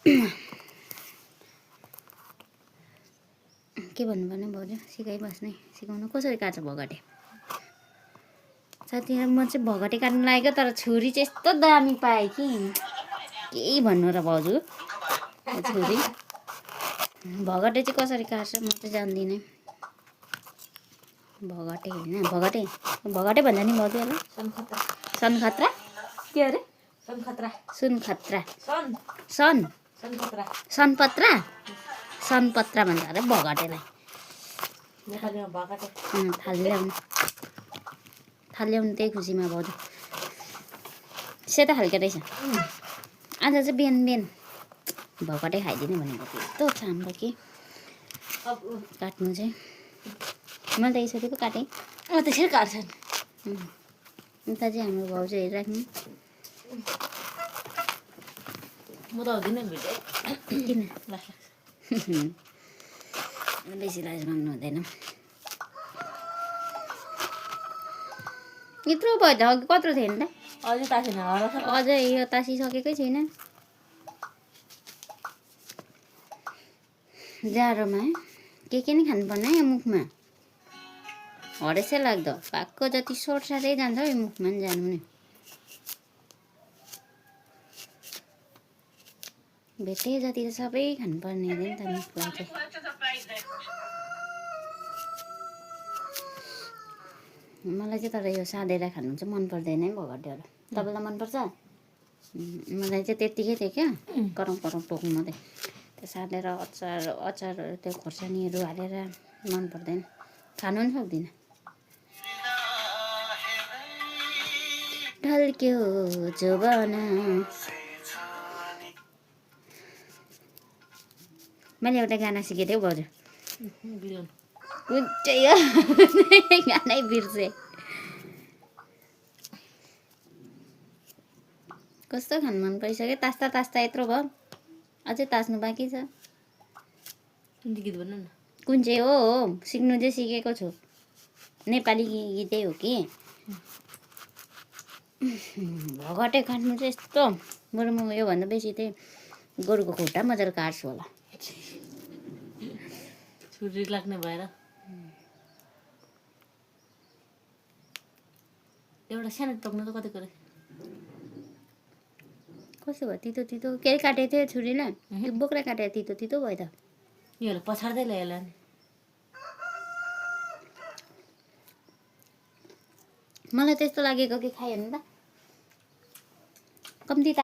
के भन्नुपर्ने भाउजू सिकाइबस्ने सिकाउनु कसरी काट्छ भगटे साथीहरू म चाहिँ भगटे काट्नु लागेको तर छुरी चाहिँ यस्तो दामी पाएँ कि केही भन्नु र भाउजू छुरी भगटे चाहिँ कसरी काट्छ म चाहिँ जान्दिनँ भगटे होइन भगटे भगटे भन्छ नि भाउजूहरूलाई सनखत्रा के अरे सुनखत्रा सनपत्रा सनपत्रा भन्छ अरे भगटेलाई थाल ल्याउनु त्यही खुसीमा भाउजू सेता खालको रहेछ आज चाहिँ बिहान भगटे खाइदिने भनेको यस्तो चाम्रो कि काट्नु चाहिँ मैले त यसरी पो काटेँ त्यसरी काट्छन् उता चाहिँ हाम्रो भाउजू हेरिराख्नु म त हुँदिनँ भिडियो किन बेसी लाज माग्नु हुँदैन यत्रो भयो त अघि कत्रो थियो नि त अझै तासेन अझै यो तासिसकेकै छैन जाडोमा के नि खानुपर्ने यो मुखमा हरेसै लाग्दो भएको जति सोट साथै जान्छ यो मुखमा पनि जानु नि भेटे जति त सबै खानुपर्ने अरे नि त मुखलाई चाहिँ मलाई चाहिँ तर यो साँधेर खानु चाहिँ मन पर्दैन है भगटेहरू तपाईँलाई मनपर्छ मलाई चाहिँ त्यत्तिकै थियो क्या कराउँ टोक्नु मात्रै त्यो साँधेर अचारहरू त्यो खोर्सानीहरू हालेर मन पर्दैन खानु पनि सक्दिनँ ढल्क्यो जोबन मैले एउटा गाना सिकेको थिएँ भाउजू कुन चाहिँ हो गानै बिर्सेँ कस्तो खानु मन परिसक्यो तास्ता यत्रो भयो अझै तास्नु बाँकी छ गीत भन्नु न कुन चाहिँ हो सिक्नु चाहिँ सिकेको छु नेपाली गीतै हो कि भगटे काट्नु चाहिँ यस्तो बरु म योभन्दा बेसी चाहिँ गोरुको खुट्टा मजाले काट्छु होला छुरी लाग्ने भएर एउटा सानो टोक्नु त कति करे कस्तो भयो तितो के काटेको थियो छुरीलाई त्यो बोक्रा काटेको तितो भयो त योले पछाड्दै ल्याएला नि मलाई त्यस्तो लागेको कि खायो भने त कम्ती